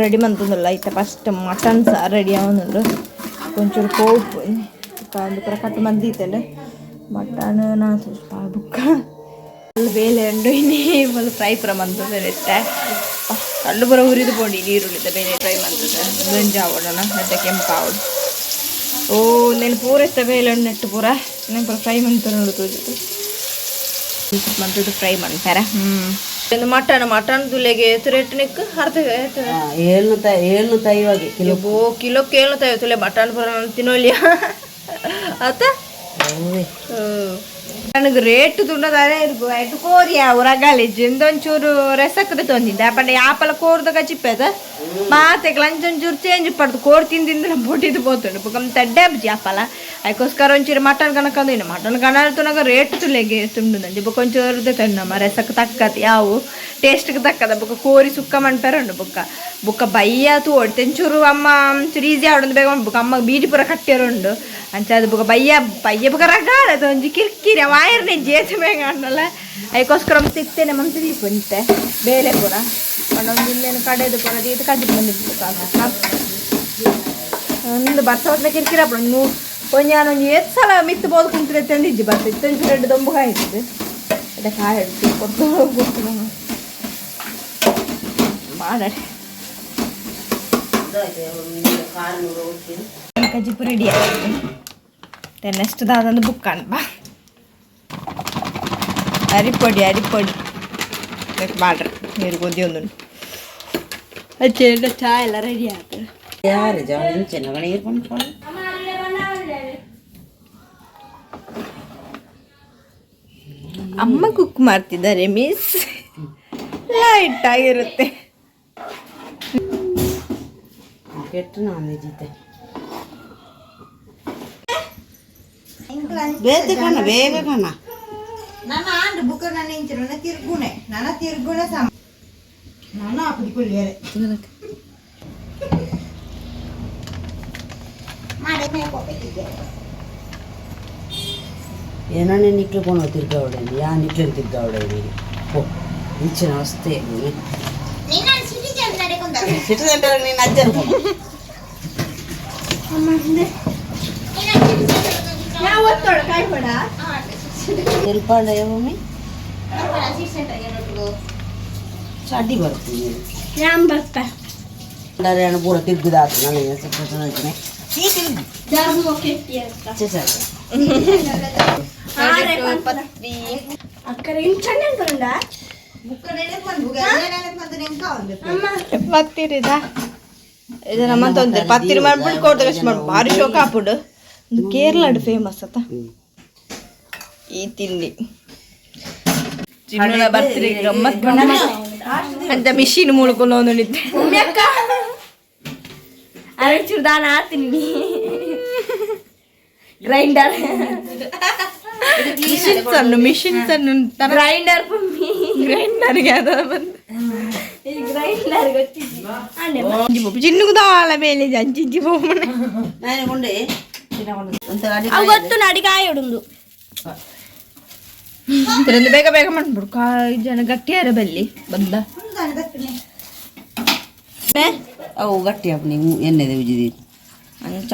Ready ಮಂತೊಂದುಲ್ಲ ಇತ್ತೆ first mutton ಸಾರು ready ಆವೊಂದುಂಡು. ಒಂಚೂರು ಕೋಪು ಒಂದು ಪೂರ ಕಟ್ ಮಂದಿತ್ತಂಡು ಮಟನ್ ನಾ ಸ್ವಲ್ಪ ಬುಕ್ಕ ಬೇಲೆ ಉಂಡು. ಇನ್ನೇ ಫುಲ್ ಫ್ರೈ ಪೂರ ಮಂತುಂಡು ಇತ್ತೆ. ಕಲ್ಲು ಪೂರ ಹುರಿದು ಪೋಂಡಿ ನೀರುಳ್ಳಿದ ಬೇಲೆ ಫ್ರೈ ಮಂತುದು ಗಂಜಿ ಆವೊಡಣ ಎಡ್ಡೆ ಕೆಂಪು ಆವೊಡು. ಓ, ನೆನ್ ಪೂರ ಇತ್ತ ಬೇಲೆ ಉಂಡು ನೆಟ್ಟು ಪೂರ ನೆನ್ ಪೂರ ಫ್ರೈ ಮಂತುಂಡು ತೋಜುದು ಮಂತುದು ಫ್ರೈ ಮನ್ಪೆರೆ. ಒಂದು ಮಟನ್ ಮಟನ್ ತುಲೆಗೆ ಏತ್ ರೇಟ್ ನಿಕ್ ಅರ್ಧ? ಏಳ್ನೂತ 750 ಕಿಲೋ. ಓ, ಕಿಲೋಕ್ಕೆ 750 ತುಲೆ. ಮಟನ್ ಪೂರ ತಿನ್ನೋಲಿಯ ಅತ್ತ? ನನಗೆ ರೇಟ್ ತುಂಡದಾರೆ ಇರ್ಗು ಕೋರಿಯ ಉರಗಾಲಿ ಜಿಂದೊಂಚೂರು ರೆಸಕ್ದ ತೊಂದಿದ್ದೆ ಪಂಡ ಯಾಪಲ ಕೋರ್ದ ಕಚಿಪ್ಪೆದ ಮಾತೆಗ್ ಲಂಚೊಂಚೂರು ಚೇಂಜ್ ಪಡ್ದು ಕೋರ್ ತಿಂದಿಂದ್ರೆ ಬೊಟ್ಟಿದ್ದು ಪೋತುಂಡು. ಬೊಕ ತಡ್ಡೆ ಬುಜಿ ಯಾಪಲ. ಅದಕ್ಕೋಸ್ಕರ ಒಂಚೂರು ಮಟನ್ ಕನಕ ಅಂದಿನ ಮಟನ್ ಕನ ತುನಗ ರೇಟ್ ತುಲೆಗೆ ತುಂಡು. ಬೊಕ ಒಂಚೂರು ತಣ್ಣಮ್ಮ ರೆಸಕ್ ತಕ್ಕತ್ ಯಾವು ಟೇಸ್ಟ್ಗೆ ತಕ್ಕದ. ಬೊಕ ಕೋರಿ ಸುಕ್ಕ ಮನ್ಪೆರ ಉಂಡು. ಬೊಕ್ಕ ಬೊಕ್ಕ ಬಯ್ಯ ತೂವೊಡು ತೆಂಚೂರು ಅಮ್ಮ ಒಂಚೂರು ಈಸಿ ಆವೊಡೊಂದು ಬೇಗ ಬೊಕ ಅಮ್ಮ ಬೀಡಿ ಪೂರ ಕಟ್ಟಿಯರು ಉಂಡು. ಅಂಚ ಅದು ಬೊಕ ಬಯ್ಯ ಬಯ್ಯ ಬೊಕ ರಗಾಡ ಅದು ಒಂಜಿ ಕಿರ್ಕಿರಿ ವಾಯರ್ನೆ ಜೇತು ಬೇಗ ಅಂಡಲ್ಲ. ಅದಕ್ಕೋಸ್ಕರ ತಿತ್ತೇನೆ ಮಂತಿ ಪುಂತೆ ಬೇಲೆ ಪೂರ ಪಂಡ ಒಂದು ಇನ್ನೇನು ಕಡೆದು ಪೂರ ದೀದ್ ಕಜಿಪು ಬಂದಿತ್ತು. ಒಂದು ಬರ್ಸ ಹೊತ್ಲೆ ಕಿರ್ಕಿರಿ ಅಪ್ಪು ಒಂಜಿ ಯಾನ್ ಒಂಜಿ ಏತ್ ಸಲ ಮಿತ್ತ್ ಪೋದು ಕುಂತ್ರೆ ತಂದಿಜ್ಜಿ ಬರ್ಸ ಇತ್ತೆ. ಒಂಚೂರು ರಡ್ಡ್ ದೊಂಬು ಕಾಯ್ತದೆ ಅದೇ ಕಾಯಿ ಹಿಡ್ದು ಕೊಟ್ಟು ಗೊತ್ತು ಮಾಡಡೆ. ಕಜಿಪು ರೆಡಿ ಆಯ್ತು. Next ದಾದಂದು book ಅನ್ಬಾ. ಅರಿಪೊಡಿ ಅರಿಪೊಡಿ ಮಾಡ್ರಿ. ನೀರು ಕೊದಿಯೊಂದುಂಟು. ಅಚ್ಚೆ ಚಾ ಎಲ್ಲ ರೆಡಿ ಆಗ್ತದೆ. ಯಾರು ಜಾಳ ಇಂಚೆನ ನೀರು ಕೊಂಡ್ಕೊಂಡು. ಅಮ್ಮ ಕುಕ್ ಮಾಡ್ತಿದ್ದಾರೆ ಮಿಸ್. ಲೈಟ್ ಆಗಿರುತ್ತೆ. ಕೆಟ್ಟು ನಾನು ಜಿತೆ ಬೇತೆ ಕಣ ಬೇಗ ಕಣ. ನನ್ನ ಆಂಡ್ ಬುಕ್ಕ ನನ್ನ ಇಂಚಿನ ತಿರ್ಗುಣೆ ನನ್ನ ತಿರ್ಗುಣೆ ಸಮ ನಾನು ಅಪ್ಪಡಿ ಕೊಲ್ಲಿಯರೆ ಏನೋ ನಿಕ್ಲು ಕೊಣ ತಿರ್ಗಾವಡೆ ಯಾ ನಿಕ್ಲು ತಿರ್ಗಾವಡೆ ಪೋ ಇಂಚಿನ ವಸ್ತು. City centre. ಸಿಟಿ ಸೆಂಟರ್ ನೀನು ಅಜ್ಜನ ಪೋ. ಒತ್ತೋಳ ಕಾಯ್ಬೇಡ. ಎಲ್ಪಾಂಡ ಮಮ್ಮಿ. ಸಿಟಿ ಸೆಂಟರ್ ಚಡ್ಡಿ ಬರ್ತೀನಿ. ಯಾನ್ ಬರ್ತಾ. ಪೂರ ತಿರ್ಗುದಾತು ನನಗೆ ಪತ್ತಿರಿದ ಇದು ನಮ್ಮ ತೊಂದರೆ ಪತ್ತಿರಿ ಮಾಡ್ಬಿಟ್ಟು ಕೊಡ್ತಾರೆ ಕಷ್ಟ ಮಾಡಿ ಭಾರಿ ಶೋಕ ಆಪುಂಡು. ಒಂದು ಕೇರಳಡ್ ಫೇಮಸ್ ಅತ್ತ ಈ ತಿಂಡಿ. ಚಿನ್ನದ ಬರ್ತೀರಿ ಗಮ್ಮತ್ ಅಂತ ಮಿಷಿನ್ ಮುಳ್ಕೊಂಡು ಒಂದುಂಡಿದ್ದೆ. ಅರೆ ಚೂರು ಆತೀನಿ ಗ್ರೈಂಡರ್. ಮಿಷಿನ್ ಸಣ್ಣ ಮಿಷಿನ್ ಸಣ್ಣ. ಗ್ರೈಂಡರ್ ಪಮ್ಮಿ. ಗ್ರೈಂಡರ್ಗೆ ಅದ ಬಂದು. ಈ ಗ್ರೈಂಡರ್ ಗೊತ್ತಿದ್ದಿ. ಚಿನ್ನುಗು ದಾಲ ಮೇಲೆ ಅಂಚಿಂಚಿ ಪೋಪುನೆ. ನಾನು ಕೊಂಡೆ. ಅವು ಗೊತ್ತು ನಡಿಗಾಯ ಉಂಡು. ಇದರಿಂದ ಬೇಗ ಬೇಗ ಮಾಡ್ಬಿಡು. ಕಾಯಿ ಜನ ಗಟ್ಟಿಯಾರ ಬಲ್ಲಿ ಬಂದ. ಅವು ಗಟ್ಟಿ ಅಪ್ಪನಿ ಎಣ್ಣೆ ಉಜ್ಜಿದಿ. ಅಂಚ.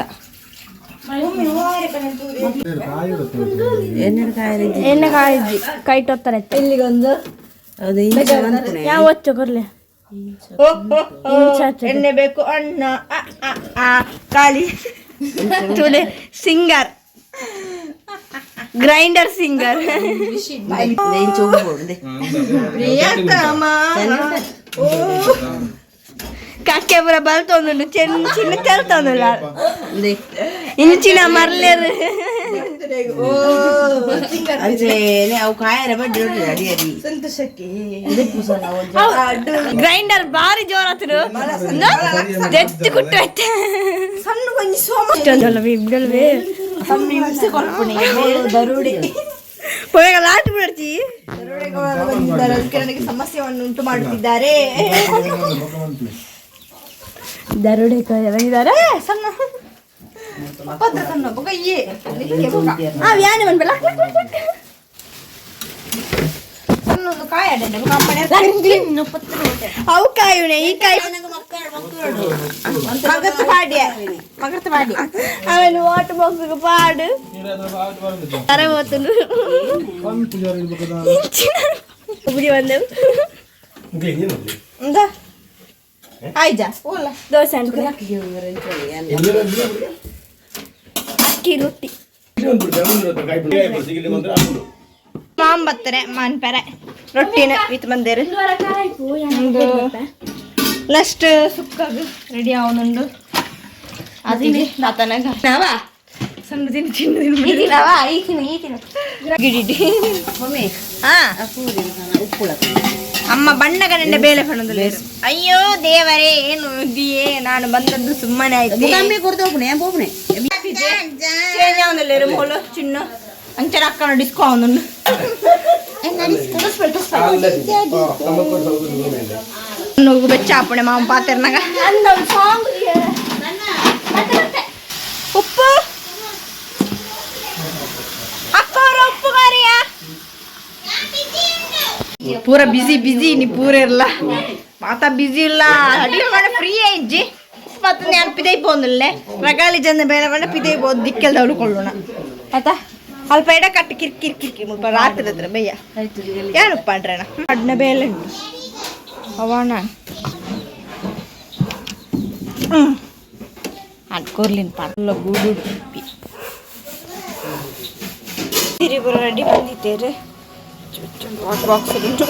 ಎಣ್ಣೆ ಕಾಯಿ. ಎಣ್ಣೆ ಕಾಯಿದ್ವಿ ಕೈ ಟೊತ್ತಾರೆ. ಇಲ್ಲಿಗೊಂದು. ಅದು ಇಂಚ ಬಂತನೆ. ಯಾವ ಒಚ್ಚು ಕೊರ್ಲೆ. ಓ, ಓ, ಓ, ಎಣ್ಣೆ ಬೇಕು ಅಣ್ಣ. ಅ, ಅ, ಆ, ಖಾಲಿ ತುಲೆ ಸಿಂಗರ್ ಗ್ರೈಂಡರ್ ಸಿಂಗರ್. ಇಂಚ ಉಂಬುಂಡೆ. ಪ್ರಿಯತಮ ಓ ಕಕ್ಕೆ ಪೂರ ಬಲ್ತೊಂದುಂಡು ಚೆನ್ನ ಚಿನ್ನ ತೆಲ್ತೊಂದುಲ್ಲ ಇಂಚಿನ ಮರ್ಲೇರು. ಅಂಚೆನೆ ಅವು ಕಾಯರ ಬಡ್ಡಿ ಅಡಿ ಅಡಿ. ಸಂತೋಷಕ್ಕೆ. ಗ್ರೈಂಡರ್ ಬಾರಿ ಜೋರಾತನು ದೆತ್ತಿ ಕುಟ್ಟು ಐತೆ. ಸಣ್ಣ ಕೊಂಚ ಸೋಮ. ಹಿಂಸೆ ಕೊಲ್ಪುಣೆ ದರುಡೆ. ಪೋಯಗ ಲಾಟ್ ಬಿಡ್ತಿ. ದರೋಡೆಗಳು ಬಂದಿದ್ದಾರೆ, ಅದಕ್ಕೆ ನನಗೆ ಸಮಸ್ಯೆಯನ್ನು ಉಂಟು ಮಾಡುತ್ತಿದ್ದಾರೆ. ದರೋಡೆ ಬಂದಿದ್ದಾರೆ. ಸಣ್ಣ ಪತ್ರ ಸಣ್ಣ ಬೊಕ ಇಯೇ. ಆ ವ್ಯಾನೆ ಬಂದ್ಬಲ್ಲ. ಸಣ್ಣ ಒಂದು ಕಾಯಿ ಅಡ್ಡೆ ಬೊಕ ಅಮ್ಮನೆ. ಅವು ಕಾಯುನೆ ಈ ಕಾಯಿ. ಮಗತ್ ಪಾಡ್ಯ ಮಗತ್ ಪಾಡ್ಯ ಅವನು ವಾಟರ್ ಬಾಕ್ಸ್ ಪಾಡು ಅರವತ್ತು ಬಂದೆವು. ಇಂದ ಆಯ್ಜಾ ಓಲ. ದೋಸೆ ಅನ್ಕುಲ, ಅಕ್ಕಿ ರೊಟ್ಟಿ. ಮಾಂಬತ್ತನೆ ಮಾನ್ಪೆರೆ ರೊಟ್ಟಿನ ವಿತ್ ಬಂದೇರು. ಒಂದು ನೆಕ್ಸ್ಟ್ ಸುಕ್ಕಾಗ ರೆಡಿ ಅವನುಂಡು. ಅದಿನಿ ತಾತನಾಗ ನಾವಾ? ಸಣ್ಣ ದಿನ ಚಿನ್ನ ದಿನ. ಈತಿನವಾ ಈಕಿನ ಈಕಿನ. ಗಿಡಿಡಿ. ಮಮ್ಮಿ. ಹಾ. ಉಪ್ಪುಳ. ಅಮ್ಮ ಬಣ್ಣಗನೆಂಡೆ ಬೇಲೆ ಫಣದಲ್ಲಿ. ಅಯ್ಯೋ ದೇವರೇ, ಏನು ದಿಯೇ, ನಾನು ಬಂದದ್ದು ಸುಮ್ಮನೆ ಆಯ್ತು. ಕಮ್ಮಿ ಕೊಡ್ತಾ ಹೋಗ್ನೆ ಹೋಗ್ನೆ. ಚೇಂಜ್ ಆವೊಂದುಲ್ಲೆರ್ ಮೋಲು ಚಿನ್ನು ಅಂಚನೆ ಅಕ್ಕನ ಡಿಸ್ಕೋ ಆವೊಂದುಂಡು. నువ్వు ಬೆಚ್ಚ ಆಪುಣೆ ಮಾಮ ಪಾತೆರ್ನಾಗ. ಅಂದ ಸಾಂಗ್ ಮತ್ತೆ ಮತ್ತೆ. ಉಪ್ಪು ಅಕ್ಕ ಅವರ ಉಪ್ಪು ಕಾರಿಯ ಪೂರ ಬಿಸಿ ಬಿಸಿ ನೀ ಪೂರ ಇರಲ್ಲ ಮಾತಾ ಬಿಸಿ ಇಲ್ಲ. ಅಡಿಗೆ ಮಾಡ ಫ್ರೀ ಇಜ್ಜಿ ಮತ್ತು ನಾನು ಪಿದೈ ಪೋಂದುಲ್ಲೆ ರಗಾಲಿ ಜನ ಬೇರೆ ಪಂಡ ಪಿದೈ ಪೋದು ದಿಕ್ಕೆಲ್ದವಳು ಕೊಳ್ಳೋಣ ಆತಾ. ಅಲ್ಪ ಎಡ ಕಟ್ಟು ಕಿರ್ ಕಿರ್ ಕಿರ್ ಕಿರ್ ಮುಲ್ಪ ರಾತ್ರಿ ಹತ್ರ ಬಯ್ಯ ಏನು ಪಾಂಡ್ರಣ ಅಡ್ನ ಬೇಲೆ ಉಂಟು ಅವಣ ಹ್ಞೂ ಅಡ್ಕೋರ್ಲಿನ ಪಾಡಲ್ಲ ಗೂಡು ತಿರಿಬುರ ರೆಡಿ ಬಂದಿದ್ದೇರೆ. ವಾಟರ್ ಬಾಕ್ಸ್ ಉಂಟು.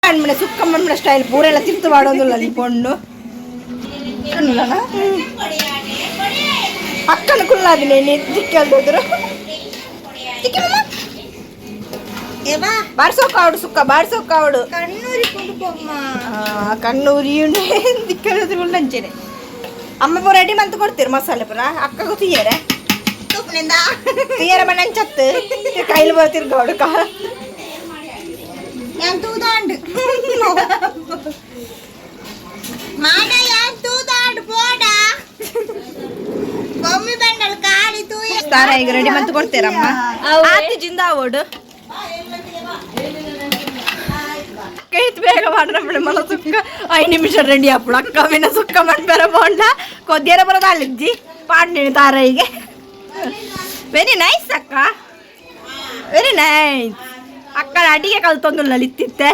ಅಣ್ಮನೆ ಸುಕ್ಕ ಮಣ್ಮನೆ ಸ್ಟೈಲ್ ಪೂರ ಎಲ್ಲ ತಿರ್ತು ಮಾಡೋದಿಲ್ಲ ನೀ ಪೊಣ್ಣು ಅಣ್ಣನ ಅಕ್ಕನ ಕುಲ್ಲಾದಿಲ್ಲ ನೀ ದಿಕ್ಕಲ್ದಿದ್ರು. ಬಾರ್ಸೋಕಾವಡು ಸುಕ್ಕ ಬಾರ್ಸೋಕಾವಡು. ಕಣ್ಣೂರಿ ಕೊಂಡು. ಕಣ್ಣು ಉರಿಯುಂಡೆ ದಿಕ್ಕಲ್ದಿದ್ರು ಉಳ್ಳಂಚೆನೆ. ಅಮ್ಮ ಪೂರ ರೆಡಿ ಮಂತ್ ಕೊಡ್ತೀರಿ ಮಸಾಲೆ ಪೂರ ಅಕ್ಕಗೂ ತೀಯರೆ ತೀಯರ ಮನೆ ಅಂಚತ್ತು ಕೈಲಿ ಬರ್ತಿರ್ಗೌಡು ಕಾ. ಯಾನ್ ತೂದಾಂಡ್ ಮಾಡ ಯಾನ್ ತೂದಾಂಡ್ ಪೋಡ ಬೊಮ್ಮಿ ಬಂಡಲ್ ಕಾಲಿ ತೂಯ. ತಾರ ಈಗ ರೆಡಿ ಮಂತ್ ಕೊಡ್ತೀರಮ್ಮ. ಆತಿ ಜಿಂದಾವೋಡು ಅಕ್ಕ ಬೇಗ ಮಾಡ್ರ ಮಲ ಸುಕ್ಕ 5 ನಿಮಿಷ ರೆಡಿ ಆಪುಡು. ಅಕ್ಕ ಮಿನ ಸುಕ್ಕ ಮನ್ಪೆರ ಬೋಂಡ ಕೊದ್ದಿಯರ ಬರೋದ ಅಲ್ಲಿಜ್ಜಿ ಪಾಡ್ನೇನು ತಾರೈಗೆ. ವೆರಿ ನೈಸ್ ಅಕ್ಕ, ವೆರಿ ನೈಸ್ ಅಕ್ಕ. ಅಡಿಗೆ ಕಲ್ತೊಂದುಲ್ಲ ಇತ್ತಿತ್ತೆ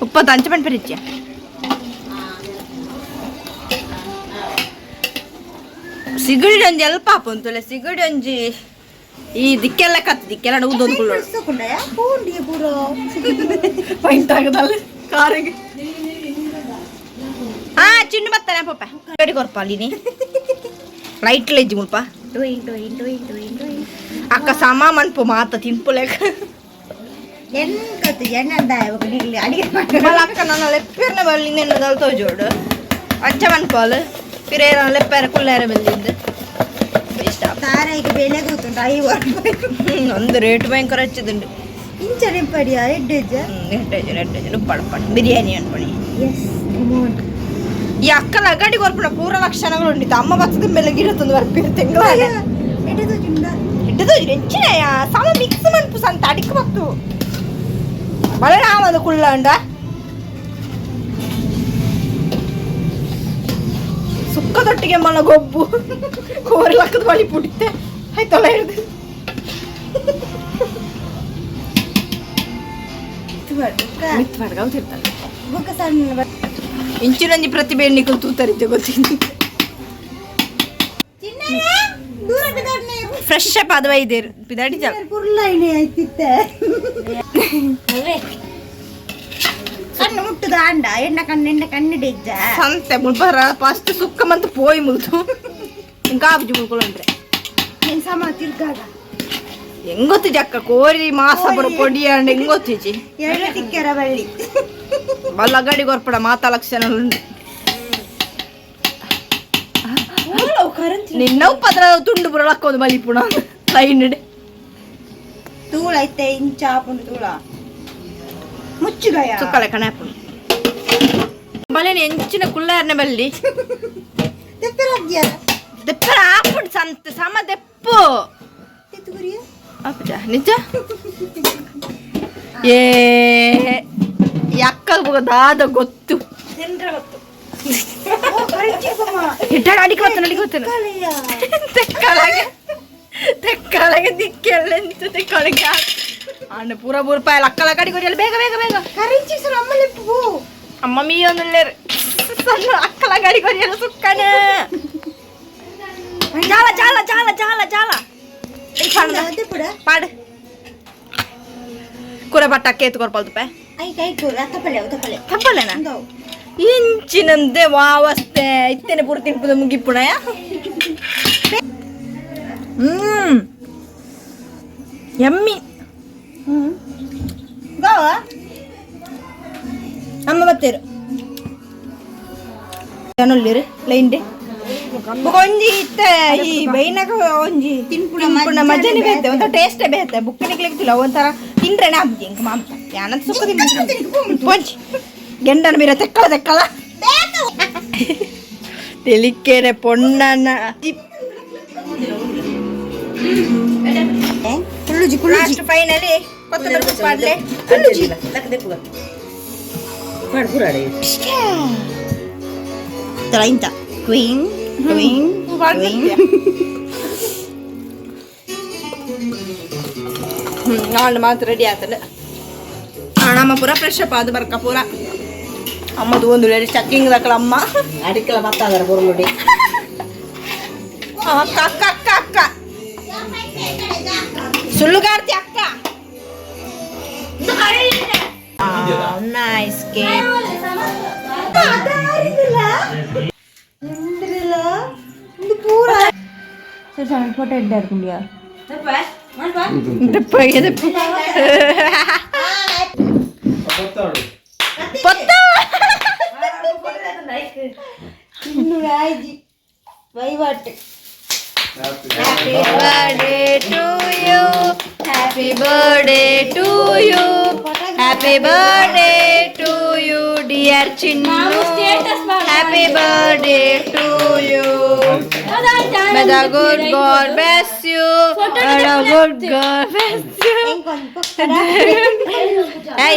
ಉಪ್ಪತ್ತು ಅಂಚೆ ಪಣ್ಪೆರಿಚ್ಚಿಯ. ಸಿಗಡಿ ಒಂಜಿ ಎಲ್ಪ ಆಪುಂತುಲೆ ಸಿಗಡಿ ಒಂಜಿ ಈ ದಿಕ್ಕೆಲ್ಲ ಕತ್ ದಿಕ್ಕೆಲ್ಲ ಉದ್ದೊಂದು ಕುಳ್ಳೋಡು. ಪೂಂಡಿ ಪೂರ. ಪೈಂಟ್ ಆಗದಲ್ಲ ಕಾರಿಗೆ. ಹಾ ಚಿನ್ನು ಬತ್ತಾನೆ ಪಪ್ಪ ರೆಡಿ ಕೊರ್ಪ ಅಲ್ಲಿ ಲೈಟ್ ಲೆಜ್ಜಿ ಮುಲ್ಪ. ಡೊಯ್ ಡೊಯ್ ಡೊಯ್ ಡೊಯ್ ಡೊಯ್. ಅಕ್ಕ ಸಮ ಮನ್ಪು ಮಾತ ತಿನ್ಪುಲೆಕ. ಎನ್ಕತ್ತು ಎಣ್ಣಂದಾಯ ఒక ನೀರ್ಲಿ ಅಡಿಗೆ ಮಾಡಿ. ಮಲ್ಲ ಅಕ್ಕ ನನ್ನ ಲೆಪ್ಪೇರ್ನ ಬಲ್ಲಿಂದ ಎನ್ನದಲ್ ತೋಜೋಡು ಅಂಚ ಮನ್ಪಾಲ್ ಪಿರೇರ ಲೆಪ್ಪೇರ ಕುಲ್ಲೇರ ಬಲ್ಲಿಂದ ಇಷ್ಟ. ತಾರಾಯಿಗೆ ಬೆಲೆ ಗೊತ್ತುಂಟು 50 ರೂಪಾಯಿ. ಒಂದು ರೇಟ್ ಭಯಂಕರ ಹಚ್ಚಿದುಂಡು. ಇಂಚ ನಿಂಪಡಿಯ ಎಡ್ಡೆಜ್ಜ. ನೆಟ್ಟೆಜು ನೆಟ್ಟೆಜು ಉಪ್ಪಾಡು ಬಿರಿಯಾನಿ ಅನ್ಪಣಿ. Yes amount. ಈ ಅಕ್ಕನ ಅಗಡಿ ಕೊರ್ಪಣ ಪೂರ ಲಕ್ಷಣಗಳು ಉಂಡಿತ್ತು. ಅಮ್ಮ ಬತ್ತದ ಮೇಲೆ ಗಿಡತ್ತೊಂದು ಬರ್ಪಿರು ತಿಂಗಳ. ಎಡ್ಡೆ ತೋಜುಂಡ. ಇಟ್ಟದು ಎಂಚಿನ ಸಮ ಮಿಕ್ಸ್ ಮನ್ಪು ಸಂತ ಅಡಿಕ್ ಬತ್ತು ಬಲರಾಮದ ಕುಳ್ಳಂಡ ಸುಕ್ಕದೊಟ್ಟಿಗೆ ಮಲ ಗೊಬ್ಬು ಕೋರಿ ಲಕ್ಕದ ಬಳಿ ಪುಡಿತೆ ಆಯ್ತಲ್ಲ ಹಿಡ್ದು ಮಿತ್ ಮಾಡ್ಕ ಬೊಕ್ಕ ಸಣ್ಣ. ಇಂಚಿನೊಂಜಿ ಪ್ರತಿಭೆ ನಿಕಲ್ ತೂತರಿದ್ದೆ ಗೊತ್ತಿದ್ದು. ದೂರ ಬಿದ್ದಾಡ್ನೆ. ಫ್ರೆಶ್ ಅಪ್ ಅದು ಐದೇರು ಪಿದಾಡಿ ಜಲ. ಪುರ್ಲೈನೆ ಆಯ್ತಿತ್ತೆ ಕಣ್ಣು ಮುಟ್ಟುದ ಅಂಡ ಎಣ್ಣ ಕಣ್ಣು ಎಣ್ಣ ಕಣ್ಣು ಡೆಜ್ಜ. ಸಂತೆ ಮುಲ್ಪರ ಫಸ್ಟ್ ಸುಕ್ಕ ಮಂತ್ ಪೋಯಿ ಮುಲ್ತು ఇంకా ಆಬುಜಿ ಮುಲ್ಕೊಳಂದ್ರೆ. ನೀನ್ ಸಮ ತಿರ್ಗಾಗ. ಹೆಂಗೊತ್ತಿಜಿ ಅಕ್ಕ ಕೋರಿ ಮಾಸ ಬರೋ ಪೊಡಿ ಅಂಡ್ ಹೆಂಗೊತ್ತಿಜಿ. ಎರಡು ತಿಕ್ಕೆರ ಬಳ್ಳಿ. ಬಲ್ಲ ಗಡಿ ಗೊರ್ಪಡ ಮಾತಾ ಲಕ್ಷಣ. ನಿನ್ನ ಉಪ್ಪದ್ರ ತುಂಡು ಬುರಳಕ್ಕೊಂದು ಬಲಿಪುಣ ಲೈನ್ ಇಡೆ. ತೂಳ ಐತೆ ಇಂಚ ಆಪುಂಡು ತೂಳ ಮುಚ್ಚುಗಯ. ಸುಕ್ಕಲೆ ಕಣೆ ಹಾಪುಂಡು ಬಲೇನೆ ಎಂಚಿನ ಕುಲ್ಲಾರ್ನೆ ಬಲ್ಲಿ. ತೆಪ್ಪೆರಗ್ಯ. ದೆಪ್ಪರ ಆಪುಂಡು ಸಂತ ಸಮ ದೆಪ್ಪು ಆಪುಜ ನಿಜ ಏ ಅಕ್ಕ ದಾದ ಗೊತ್ತು ಇಟ್ಟಾಗ ಅಡಿಗೆ ಗೊತ್ತು ಅಡಿಗೆ ಗೊತ್ತು ತೆಕ್ಕಳಗೆ ತೆಕ್ಕಳಗೆ ದಿಕ್ಕೆಲ್ಲ ಎಂತ ತೆಕ್ಕಳಗೆ ಅಣ್ಣ ಪೂರ ಪೂರ ಪಾಯಲ್ ಅಕ್ಕಲ ಕಡಿ ಕೊರಿಯಲ್ಲ ಬೇಗ ಬೇಗ ಬೇಗ ಅಮ್ಮ ಮೀಯೊಂದುಲ್ಲೇರು ಸಣ್ಣ ಅಕ್ಕಲ ಗಾಡಿ ಕೊರಿಯಲ್ಲ ಸುಕ್ಕನ ಜಾಲ ಜಾಲ ಜಾಲ ಜಾಲ ಜಾಲ ಪಾಡು ಕೂರ ಬಟ್ಟ ಕೇತು ಕೊರ್ಪಲ್ತುಪೆ ತಪ್ಪಲೇನಾ ಇಂಚಿನಂದೆ ವಾವಸ್ತೆ ಇತ್ತೇನೆ ಪೂರ ತಿನ್ಪುದ ಮುಗಿಪ್ಪುಣಯ. ಯಮ್ಮಿ. ಗೋವಾ. ಅಮ್ಮ ಬತ್ತೇರು ಜನೊಲ್ಲಿರು ಲೈನ್ ಒಂಜಿ ಇತ್ತ ಈ ಬೈನಾಗ ಒಂಜಿ ತಿನ್ಪುಣ ಮಜಾನೆ ಬೇತೆ, ಒಂಥರ ಟೇಸ್ಟೇ ಬೇತೆ. ಬುಕ್ಕನಿಗೆ ಒಂಥರ ತಿಂಡ್ರೆನೆ ಆಪುಜಿ ಇಂಕ್ ಮಾಂಸ ಯಾನಂತ ಸುಕ್ಕ ತಿನ್ಪುಣ ಒಂಜಿ ಗೆಂಡನ ಮೀರ ತೆಕ್ಕಳ ತೆಕ್ಕಳ ತೆಲಿಕೆರೆ ಪೊಣ್ಣನ. ಕುಳ್ಳುಜಿ ಕುಳ್ಳುಜಿ. ಫೈನಲಿ ಕೊತ್ತಂಬರಿ ಪಾಡ್ಲೆ. ಪಾಡು ಪೂರಾಡೆ. ತರ ಇಂತ ಕ್ವೀನ್ ಕ್ವೀನ್ ಕ್ವೀನ್. ನಾನು ಮಾತ್ರ ರೆಡಿ ಆತಲ್ಲ. ನಮ್ಮ ಪೂರ ಫ್ರೆಶ್ ಅಪ್ ಅದು ಬರ್ಕ ಪೂರ ಅಮ್ಮದು ಒಂದು ರೆಡಿ ಸ್ಟಕ್ಕಿಂಗ್ ದಕ್ಕಲ ಅಮ್ಮ. ಅಡಿಕಲ ಬತ್ತಾದರ ಬೊರ್ಲುಡಿ. ಅಕ್ಕ ಅಕ್ಕ ಅಕ್ಕ ಅಕ್ಕ ಸುಳ್ಳುಗಾರ್ತಿ ಅಕ್ಕ. Nice cake. ಫೋಟೋ ಇಡ್ಡಾರ್ಕೊಂಡಿಯಾ? ದೆಪ್ಪ ಪೊತ್ತ. ವಹಿವಾಟು. Happy birthday to you. Happy birthday to you. Happy birthday to you, dear Chinnu. Happy birthday to you. May the good God bless you. May the good God bless you. Hey,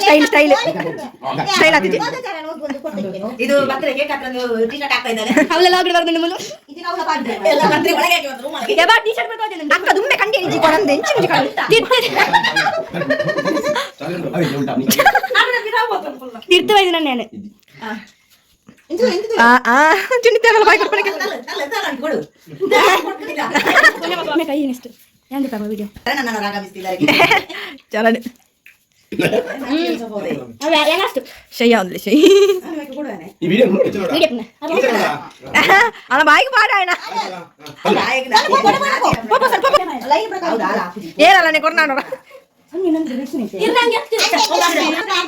style style style ಆತಿಜಿ. ಇದು birthday cake ಹಾಕೊಂಡು T shirt ಹಾಕ್ತಾ ಇದ್ದಾನೆ. ಎಲ್ಲ ಬಂದ್ರೆ ಒಳಗೆ hockey ಬಂದ್ರು room ಒಳಗೆ. ಅಕ್ಕ ದುಮ್ಮೆ ಕಂಡಿ ಇಜ್ಜಿ ಕೊಡಂದೆ ಎಂಚಿ ಮುಂಚಿ ತಿರ್ತು ನಾನು ಆ ಆ ಚಿನ್ನಿತ್ತೇನಲ್ಲ ಬಾಯ್ ಕೊಡ್ಪಣಕ್ಕೆ. ಚಲನೆ ಶಯ್ಯ ಒಂದ್ಲಿ ಶೈ ಅಲ್ಲ ಬಾಯಿಗೆ ಪಾಡ ಆಯ್ನ ಏನಲ್ಲ ನೇ ಕೊರ್ನ ನೋಡ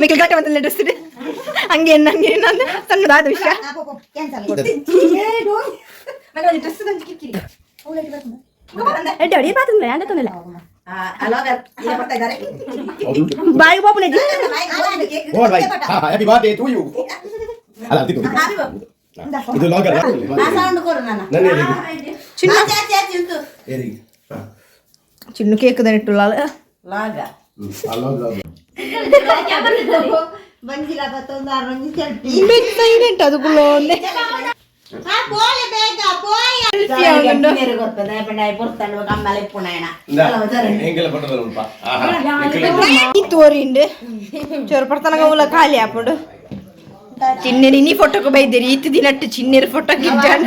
ಮಿಕ್ಕಿಲ್ ಗಟ್ಟೆ ಬಂತಲ್ಲ ಡ್ರೆಸ್ ಇದೆ ಹಂಗೆ ಹಂಗೆ ನಂದು ಸಣ್ಣದಾದ ವಿಷಯ. ಡ್ರೆಸ್ ಬಾಯಿಗೆ ಪಾಪುನೆ. Happy birthday to you. ಅಲ್ಲ ಇದು ಲಾಗರ್. ಚಿನ್ನ ಚಿನ್ನು ಕೇಕ್ ದನಿಟ್ಟುಳ್ಳ. ಬಂದಿಲ್ಲ ಬತ್ತೊಂದು ಆರು ಸೆಲ್ಫಿ. ಸೈಲೆಂಟ್ ಅದು ಒಂದೇ. ಪೋಲೆ ಬೇಗ ಪೋಯ. ತೋರಿಂಡು ಚೊರು ಪಡ್ತನಗ ಉಲ ಖಾಲಿ ಆಪುಂಡು. ಚಿನ್ನೆರ್ ಇನಿ ಫೋಟೋకు ಬೈದೇರಿ ಇತ್ತು ದಿನಟ್ಟು ಚಿನ್ನೆರ್ ಫೋಟೋ ಗಿಜ್ಜಾನ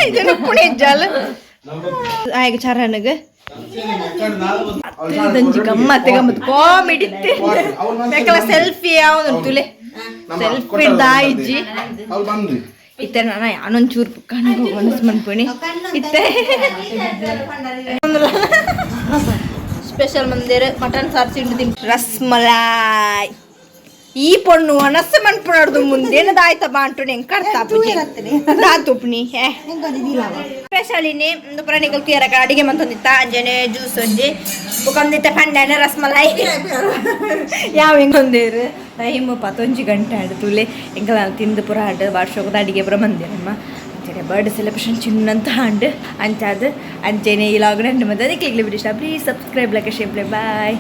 ಇದನ್ನು ಪುಣೆ ಇಜ್ಜಾಲ ಆಯ್ಗ ಚರಣಗ್ ದಂಜಿ ಗಮ್ಮತ್ತೆ ಗಮ್ಮತ್ತು ಕಾಮಿಡಿ ಬೇಕಲ್ಲ ಸೆಲ್ಫಿ ಯಾವ್ದು ತುಲೆ ಸೆಲ್ಫಿ ದಾಯಿಜ್ಜಿ. ಇತ್ತೆ ನಾನು ಯಾನೊಂಚೂರು ಪುಕ್ಕನ ಮನಸ್ಸು ಮನ್ಪುಣಿ ಇತ್ತೆ ಸ್ಪೆಷಲ್ ಮಂದಿರ ಮಟನ್ ಸಾರು ತಿಂಡು ತಿನ್ ರಸ್ಮಲಾಯ್. ಈ ಪೊಣ್ಣು ಒಣಸ್ಸು ಮನ್ಪುನಡ್ದು ಮುಂದೇನ ದಾಯ್ತ ಬಾಂಟು ನೆಂಗ್ ಕಡ್ತಾ ದಾತುಪ್ನಿ. ಸ್ಪೆಷಲಿನಿ ಒಂದು ಪ್ರಾಣಿಗಳು ತುಯರಕ ಅಡಿಗೆ ಮಂತೊಂದಿತ್ತ ಅಂಜನೆ ಜ್ಯೂಸ್ ಒಂಜಿ ಬುಕೊಂದಿತ್ತ ಪಂಡಾನೆ ರಸ್ಮಲಾಯಿ ಯಾವ ಹೆಂಗೊಂದೇರು. ಟೈಮ್ 11 ಗಂಟೆ ಆಡು ತುಲೆ. ಎಂಕಲ ತಿಂದು ಪೂರ ಆಡು ಬಾರ್ಷೋಗದ ಅಡಿಗೆ ಪೂರ ಮಂದಿರಮ್ಮ. ಅಂಚನೆ ಬರ್ಡೇ ಸೆಲೆಬ್ರೇಷನ್ ಚಿನ್ನಂತ ಹಾಂಡ್ ಅಂಚಾದ. ಅಂಚೆನೆ ಈ ಲಾಗ್ ನಂದು ಮತ್ತೆ click video. Please subscribe, like, share. Bye.